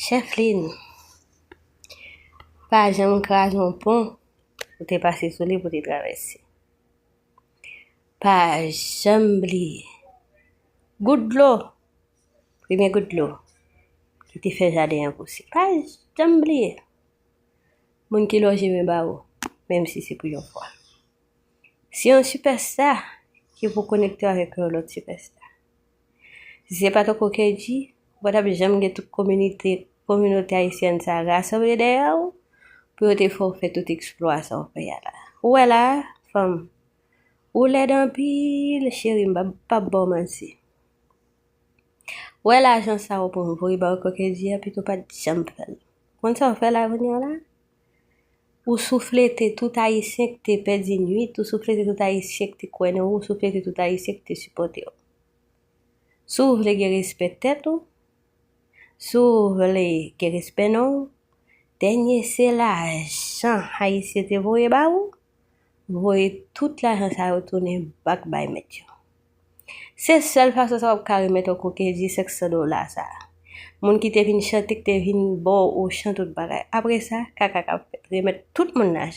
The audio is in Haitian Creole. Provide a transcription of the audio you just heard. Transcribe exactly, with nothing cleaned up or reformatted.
Chèf Lin, pa janm kraze yon pon ou te pase sou li pou te travèse. Pa janm bliye. Gout dlo, premye gout dlo ki te fè jaden an pouse. Pa janm bliye. Moun ki lonje men ba ou, menm si se pou yon fwa. Se yon sipèsta ki pou konekte avèk yon lòt sipèsta. Si se pa t Oko Kedji, ou pa t ap janm gen tout kominote, kominote ayisyèn sa a rasanble dèyè w pou yo te fè w fè tout eksplwa sa w fè a la. Ou wè la, fanm, ou lèd anpil, cheri, m p ap ba w manti. Ou wè lajan sa a ou pran voye ba Oko Kedji a, pito w pa t janm fè l. Konn sa w fè la kounye a la? Ou souflete tout ayisyen ki te pèdi nwit, ou souflete tout ayisyen ki te kwè nan ou, ou souflete tout ayisyen ki te sipòte w. Si w vle gen respè tèt ou, si w vle gen respè non w, dènye se lajan ayisyen te voye ba ou, voye tout lajan sa yo tounen bak bay mèt yo. Se sèl fason sa w ap ka remèt Oko Kedji senk san dola sa a. Moun ki te vin chante, ki te vin ba w ochan tout bagay. Apre sa, kaka k ap fèt. Remèt tout moun lajan